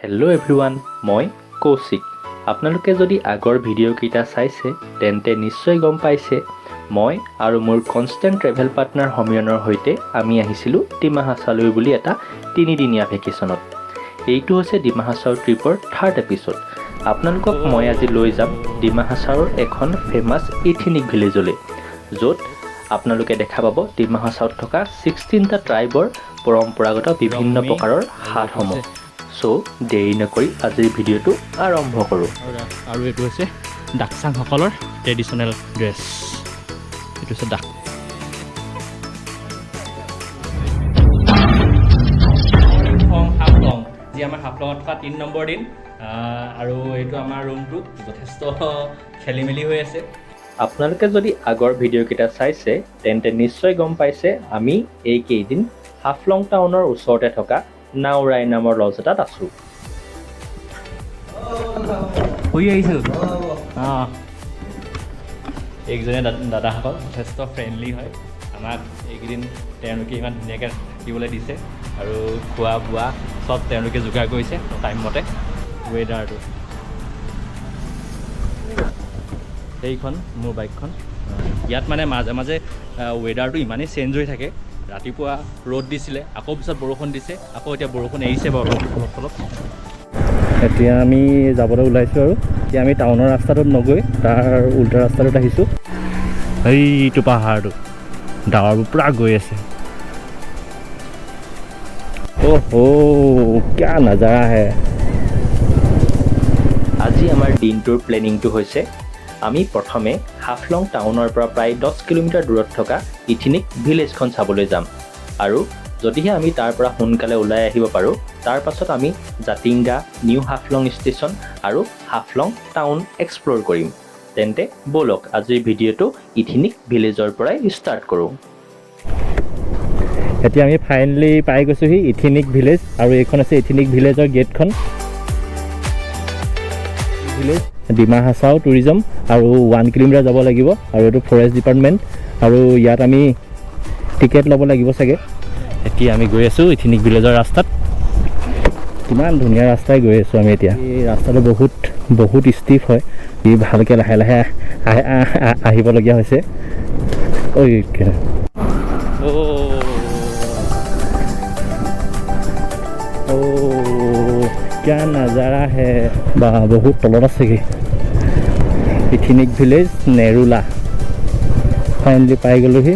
Hello' everyone, মই কৌশিক। আপোনালোকে যদি আগৰ ভিডিঅ'কেইটা চাইছে, তেন্তে নিশ্চয় গম পাইছে, মই আৰু মোৰ কনষ্টেণ্ট ট্ৰেভেল পাৰ্টনাৰ সমীৰণৰ সৈতে আমি আহিছিলোঁ ডিমা হাছাওলৈ বুলি এটা 3 দিনীয়া ভেকেশ্যনত। এইটো হৈছে ডিমা হাছাও ট্ৰিপৰ থাৰ্ড এপিছ'ড। আপোনালোকক মই আজি লৈ যাম ডিমা হাছাওৰ এখন ফেমাছ ইথিনিক ভিলেজলৈ, য'ত আপোনালোকে দেখা পাব ডিমা হাছাওত থকা 16টা ট্ৰাইবৰ পৰম্পৰাগত বিভিন্ন প্ৰকাৰৰ হাটসমূহ। চ' দেৰি নকৰি আজিৰ ভিডিঅ'টো আৰম্ভ কৰোঁ। আৰু এইটো হৈছে দাকচাংসকলৰ ট্ৰেডিশ্যনেল ড্ৰেছ। এইটো হৈছে ডাক ফ্ৰম হাফলং, যি আমাৰ হাফলঙত থকা 3 নম্বৰ দিন। আৰু এইটো আমাৰ ৰুমটো যথেষ্ট খেলি মেলি হৈ আছে। আপোনালোকে যদি আগৰ ভিডিঅ'কেইটা চাইছে, তেন্তে নিশ্চয় গম পাইছে, আমি এইকেইদিন হাফলং টাউনৰ ওচৰতে থকা নাওৰাই নামৰ লজ এটাত আছোঁ। ফুৰি আহিছোঁ। অঁ, এইকেইজনে দাদাসকল যথেষ্ট ফ্ৰেণ্ডলি হয়। আমাক এইকেইদিন তেওঁলোকে ইমান ধুনীয়াকৈ থাকিবলৈ দিছে আৰু খোৱা বোৱা চব তেওঁলোকে যোগাৰ কৰিছে টাইমমতে। ৱেডাৰটো, সেইখন মোৰ বাইকখন। ইয়াত মানে মাজে মাজে ৱেডাৰটো ইমানেই চেঞ্জ হৈ থাকে। ৰাতিপুৱা ৰ'দ দিছিলে, আকৌ পিছত বৰষুণ দিছে, আকৌ এতিয়া বৰষুণ এৰিছে বাৰু অলপ অলপ অলপ। এতিয়া আমি যাবলৈ ওলাইছোঁ আৰু এতিয়া আমি টাউনৰ ৰাস্তাটোত নগৈ তাৰ উল্টা ৰাস্তাটোত আহিছোঁ। এইটো পাহাৰটো, ডাৱৰবোৰ পূৰা গৈ আছে। অ' হ', क्या नज़ारा है! আজি আমাৰ দিনটোৰ প্লেনিংটো হৈছে, আমি প্ৰথমে হাফলং টাউনৰ পৰা প্ৰায় 10 কিলোমিটাৰ দূৰত থকা ইথিনিক ভিলেজখন চাবলৈ যাম আৰু যদিহে আমি তাৰ পৰা সোনকালে ওলাই আহিব পাৰোঁ, তাৰ পাছত আমি জাতিংগা, নিউ হাফলং ষ্টেচন আৰু হাফলং টাউন এক্সপ্ল'ৰ কৰিম। তেন্তে ব'লক, আজিৰ ভিডিঅ'টো ইথিনিক ভিলেজৰ পৰাই ষ্টাৰ্ট কৰোঁ। এতিয়া আমি ফাইনেলি পাই গৈছোঁহি ইথিনিক ভিলেজ আৰু এইখন আছে ইথিনিক ভিলেজৰ গেটখন, ভিলেজ ডিমা হাছাও টুৰিজম। আৰু 1 কিলোমিটাৰ যাব লাগিব আৰু এইটো ফৰেষ্ট ডিপাৰ্টমেণ্ট আৰু ইয়াত আমি টিকেট ল'ব লাগিব চাগে। এতিয়া আমি গৈ আছোঁ ইথিনিক ভিলেজৰ ৰাস্তাত। কিমান ধুনীয়া ৰাস্তাই গৈ আছোঁ আমি এতিয়া। এই ৰাস্তাটো বহুত বহুত ষ্টিপ হয়, ই ভালকৈ লাহে লাহে আহিবলগীয়া হৈছে। ঐ, অ' क्या नज़ारा है! বা, বহুত তলত আছেগৈ। ইথিনিক ভিলেজ নেৰুলা ফাইনেলি পাই গ'লোহি।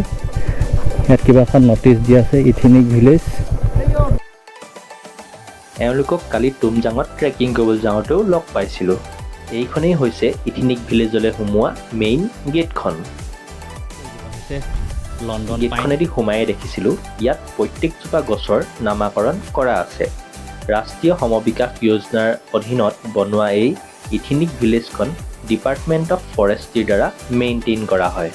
ইয়াত কিবা এখন নটিচ দিয়া আছে, ইথিনিক ভিলেজ। এওঁলোকক কালি তুমজাঙত ট্ৰেকিং কৰিবলৈ যাওঁতেও লগ পাইছিলোঁ। এইখনেই হৈছে ইথিনিক ভিলেজলৈ সোমোৱা মেইন গেটখন। হৈছে লণ্ডন। গেটখনেদি সোমায়ে দেখিছিলোঁ, ইয়াত প্ৰত্যেকজোপা গছৰ নামাকৰণ কৰা আছে। ৰাষ্ট্ৰীয় সমবিকাশ যোজনাৰ অধীনত বনোৱা এই ইথিনিক ভিলেজখন ডিপাৰ্টমেণ্ট অফ ফৰেষ্ট্ৰিৰ দ্বাৰা মেইনটেইন কৰা হয়।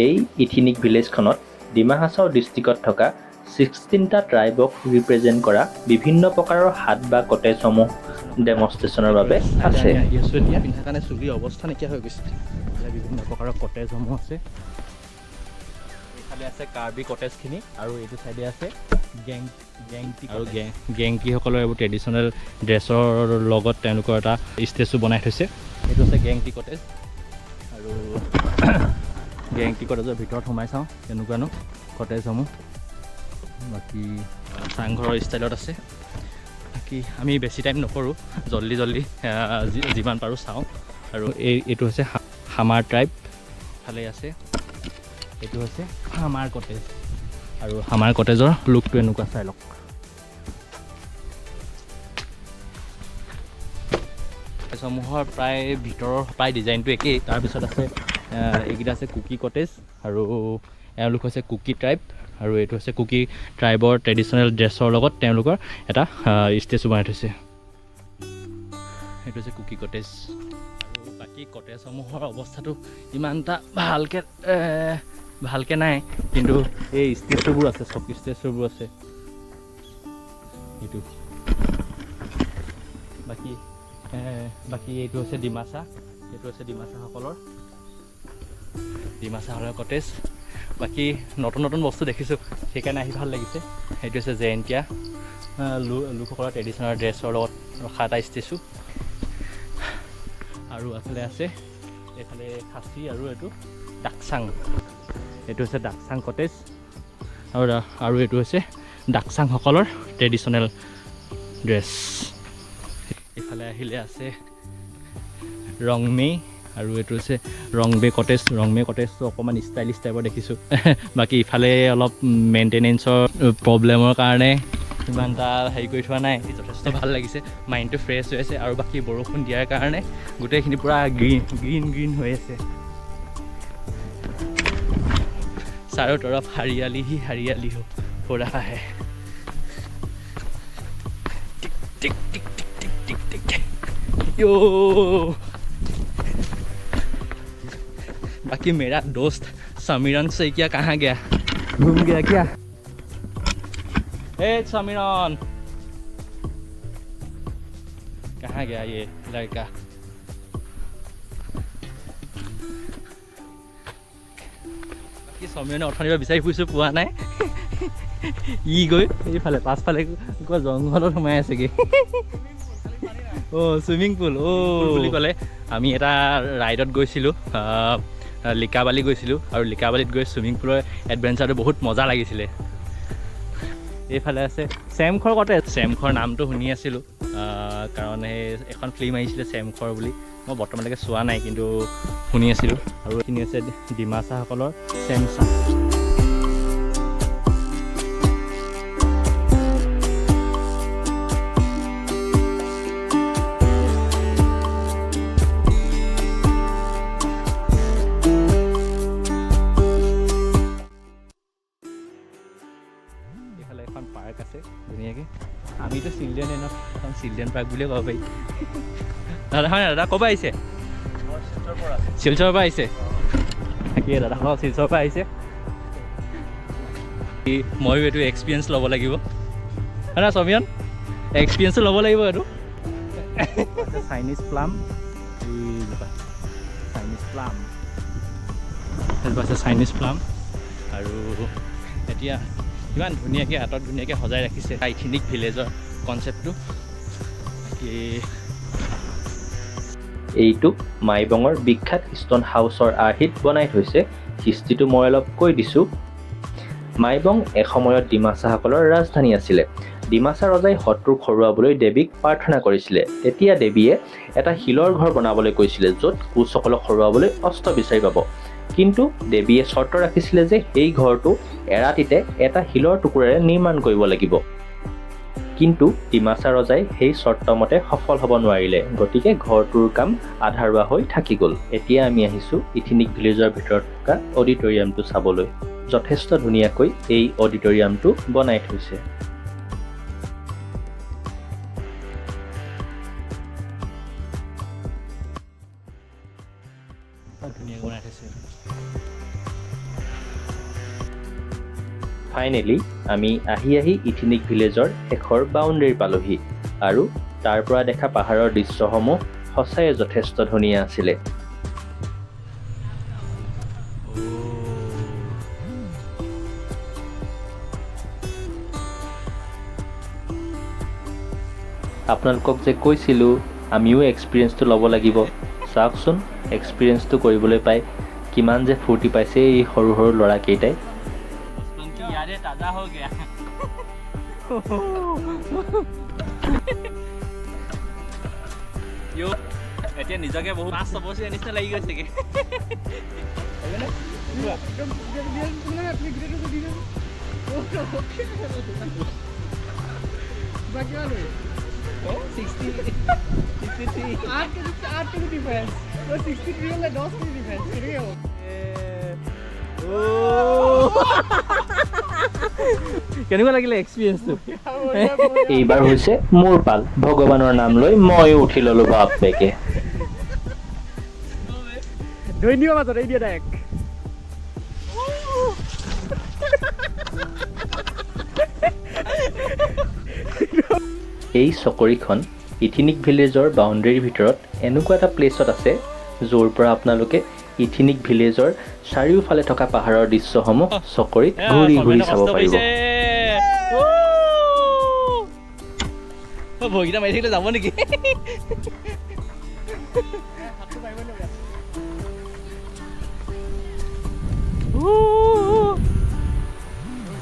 এই ইথিনিক ভিলেজখনত ডিমা হাছাও ডিষ্ট্ৰিক্টত থকা 16টা ট্ৰাইবক ৰিপ্ৰেজেণ্ট কৰা বিভিন্ন প্ৰকাৰৰ হাট বা কটেজসমূহ ডেমনষ্ট্ৰেশ্যনৰ বাবে আছে। আমি আহি আছোঁ এতিয়া। পিন্ধাৰ কাৰণে চুলিৰ অৱস্থা নাইকিয়া হৈ গৈছে। এতিয়া বিভিন্ন প্ৰকাৰৰ কটেজসমূহ আছে। এইফালে আছে কাৰ্বি কটেজখিনি আৰু এইটো চাইডে আছে গেংটি আৰু গেংটিসকলৰ এইবোৰ ট্ৰেডিশ্যনেল ড্ৰেছৰ লগত তেওঁলোকৰ এটা ষ্টেচু বনাই থৈছে। এইটো হৈছে গেংটি কটেজ আৰু গেংটি কটেজৰ ভিতৰত সোমাই চাওঁ কেনেকুৱানো কটেজসমূহ। বাকী চাংঘৰৰ ষ্টাইলত আছে। বাকী আমি বেছি টাইম নকৰোঁ, জল্দি জল্দি যিমান পাৰোঁ চাওঁ। আৰু এইটো হৈছে হামাৰ ট্ৰাইব ফালে আছে। এইটো হৈছে হামাৰ কটেজ আৰু হামাৰ কটেজৰ লুকটো এনেকুৱা, চাই লওক। সমূহৰ প্ৰায় ভিতৰৰ প্ৰায় ডিজাইনটো একেই। তাৰপিছত আছে এইকেইটা আছে কুকি কটেজ আৰু এওঁলোক হৈছে কুকি ট্ৰাইব আৰু এইটো হৈছে কুকি ট্ৰাইবৰ ট্ৰেডিশ্যনেল ড্ৰেছৰ লগত তেওঁলোকৰ এটা ষ্টেচু বনাই থৈছে। সেইটো হৈছে কুকি কটেজ। আৰু বাকী কটেজসমূহৰ অৱস্থাটো ইমান এটা ভালকৈ নাই, কিন্তু এই ষ্টেচুবোৰ আছে, চকী ষ্টেচুবোৰ আছে। এইটো বাকী এইটো হৈছে ডিমাচা। এইটো হৈছে ডিমাচাসকলৰ কটেজ। বাকী নতুন নতুন বস্তু দেখিছোঁ, সেইকাৰণে আহি ভাল লাগিছে। সেইটো হৈছে জেণ্টিয়া। লোকসকলৰ ট্ৰেডিশ্যনেল ড্ৰেছৰ লগত ৰখা এটা ষ্টেচু। আৰু এফালে আছে এইফালে খাচী আৰু এইটো ডাকচাং, এইটো হৈছে ডাকচাং কটেজ আৰু এইটো হৈছে ডাকচাংসকলৰ ট্ৰেডিশ্যনেল ড্ৰেছ। এইফালে আহিলে আছে ৰংমেই আৰু এইটো হৈছে ৰংবে কটেজ। ৰংমে কটেজটো অকণমান ষ্টাইলিছ টাইপৰ দেখিছোঁ। বাকী ইফালে অলপ মেইনটেনেঞ্চৰ প্ৰব্লেমৰ কাৰণে ইমান এটা হেৰি কৰি থোৱা নাই। যথেষ্ট ভাল লাগিছে, মাইণ্ডটো ফ্ৰেছ হৈ আছে। আৰু বাকী বৰষুণ দিয়াৰ কাৰণে গোটেইখিনি পূৰা গ্ৰীণ গ্ৰীণ গ্ৰীণ হৈ আছে। চাৰো তৰফ হাৰিয়ালি হি হাৰিয়ালি हो रहा है। टिक टिक टिक टिक टिक टिक टिक यो। बाकी मेरा दोस्त समीरन शइकिया कहाँ गया, घूम गया क्या? ए समीरन कहाँ गया ये लड़का? বাকী সমীৰণে অথনিৰ পৰা বিচাৰি ফুৰিছোঁ, পোৱা নাই। ই গৈ এইফালে পাছফালে কিবা জংঘলত সোমাই আছেগৈ। অ' চুইমিং পুল অ' বুলি ক'লে আমি এটা ৰাইডত গৈছিলোঁ, লিকাবালি গৈছিলোঁ আৰু লিকাবালিত গৈ চুইমিং পুলৰ এডভেঞ্চাৰটো বহুত মজা লাগিছিলে। এইফালে আছে চেমখৰ কটেজ। চেমখৰ নামটো শুনি আছিলোঁ, কাৰণ সেই এখন ফিল্ম আহিছিলে চেমখৰ বুলি, মই বৰ্তমানলৈকে চোৱা নাই কিন্তু শুনি আছিলোঁ। আৰু এইখিনি হৈছে ডিমাচাসকলৰ চেমচা। এইফালে এখন পাৰ্ক আছে ধুনীয়াকৈ। আমিতো চিলড্ৰেন ন, এখন চিলড্ৰেন পাৰ্ক বুলিয়ে ক'ব পাৰি। দাদা হয় দাদা ক'ৰ পৰা আহিছে? শিলচৰৰ পৰা আহিছে। কি দাদাসকল শিলচৰৰ পৰা আহিছে। ময়ো এইটো এক্সপিৰিয়েঞ্চ ল'ব লাগিব, হয় না সমীৰন? এক্সপিৰিয়েঞ্চো ল'ব লাগিব এইটো। চাইনিজ প্লাম, এইজোপা চাইনিজ প্লাম, এইজোপা আছে চাইনিজ প্লাম। আৰু এতিয়া ইমান ধুনীয়াকৈ আঁতৰত ধুনীয়াকৈ সজাই ৰাখিছে ইথনিক ভিলেজৰ কনচেপ্টটো। বাকী এইটো মাইবঙৰ বিখ্যাত ষ্টন হাউচৰ আৰ্হিত বনাই থৈছে। হিষ্ট্ৰীটো মই অলপ কৈ দিছোঁ। মাইবং এসময়ত ডিমাচাসকলৰ ৰাজধানী আছিলে। ডিমাচা ৰজাই শত্ৰুক হৰুৱাবলৈ দেৱীক প্ৰাৰ্থনা কৰিছিলে। তেতিয়া দেৱীয়ে এটা শিলৰ ঘৰ বনাবলৈ কৈছিলে, য'ত কোচসকলক হৰুৱাবলৈ অস্ত্ৰ বিচাৰি পাব। কিন্তু দেৱীয়ে চৰ্ত ৰাখিছিলে যে সেই ঘৰটো এৰাতিতে এটা শিলৰ টুকুৰাৰে নিৰ্মাণ কৰিব লাগিব। কিন্তু ডিমাচা ৰজাই সেই চৰ্তমতে সফল হ'ব নোৱাৰিলে, গতিকে ঘৰটোৰ কাম আধৰুৱা হৈ থাকি গ'ল। এতিয়া আমি আহিছোঁ ইথনিক ভিলেজৰ ভিতৰত থকা অডিটৰিয়ামটো চাবলৈ। যথেষ্ট ধুনীয়াকৈ এই অডিটৰিয়ামটো বনাই থৈছে। ধুনীয়াকৈ বনাই থৈছে। ফাইনেলি আমি আহি আহি ইথনিক ভিলেজৰ শেষৰ বাউণ্ডেৰী পালোহি আৰু তাৰ পৰা দেখা পাহাৰৰ দৃশ্যসমূহ সঁচাই যথেষ্ট ধুনীয়া আছিলে। আপোনালোকক যে কৈছিলোঁ আমিও এক্সপিৰিয়েঞ্চটো ল'ব লাগিব, চাওকচোন এক্সপিৰিয়েঞ্চটো কৰিবলৈ পাই কিমান যে ফূৰ্তি পাইছে এই সৰু সৰু ল'ৰাকেইটাই। बचपन की यादें ताज़ा हो गया। यो এতিয়া নিজকে বহুত 5-6 বছৰীয়া নিচিনা লাগি গৈছেগে। কেনেকুৱা লাগিলে এক্সপিৰিয়েঞ্চটো? এইবাৰ হৈছে মোৰ পাল, ভগৱানৰ নাম লৈ ময়ো উঠি ল'লো বাপেকে। ধন্যবাদ এই দিয়ে ডাইৰেক্ট। এই চকৰিখন ইথিনিক ভিলেজৰ বাউণ্ডেৰীৰ ভিতৰত এনেকুৱা এটা প্লেচত আছে য'ৰ পৰা আপোনালোকে ইথিনিক ভিলেজৰ চাৰিওফালে থকা পাহাৰৰ দৃশ্যসমূহ চকৰিত ঘূৰি ঘূৰি চাব পাৰিব। ভৰিকেইটা মাৰি থাকিলে যাব নেকি?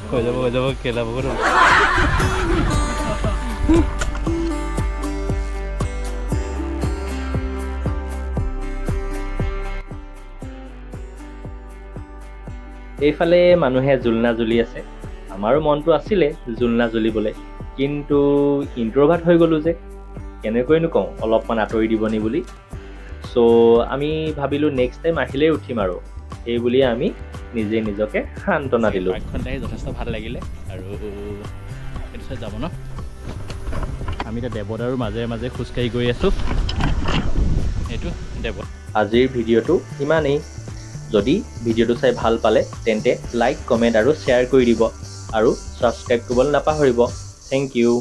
হৈ যাব, হৈ যাব, কেলা বহুত হ'ব। এইফালে মানুহে জোলনা জুলি আছে। আমাৰো মনটো আছিলে জোলনা জুলিবলৈ, কিন্তু ইণ্ট্ৰভাৰ্ট হৈ গ'লোঁ যে, কেনেকৈনো কওঁ অলপমান আঁতৰি দিব নি বুলি। চ' আমি ভাবিলোঁ নেক্সট টাইম আহিলেই উঠিম আৰু, সেই বুলিয়ে আমি নিজে নিজকে সান্তনা দিলোঁ। পাৰ্কখনত আহি যথেষ্ট ভাল লাগিলে। আৰু এইটো চাইড যাব ন? আমি এতিয়া দেৱদাৰুৰ মাজে মাজে খোজকাঢ়ি গৈ আছোঁ। এইটো দেৱ আজিৰ ভিডিঅ'টো ইমানেই। যদি ভিডিঅ'টো চাই ভাল পালে, তেন্তে লাইক, কমেণ্ট আৰু শ্বেয়াৰ কৰি দিব আৰু ছাবস্ক্ৰাইব কৰিবলৈ নাপাহৰিব। Thank U.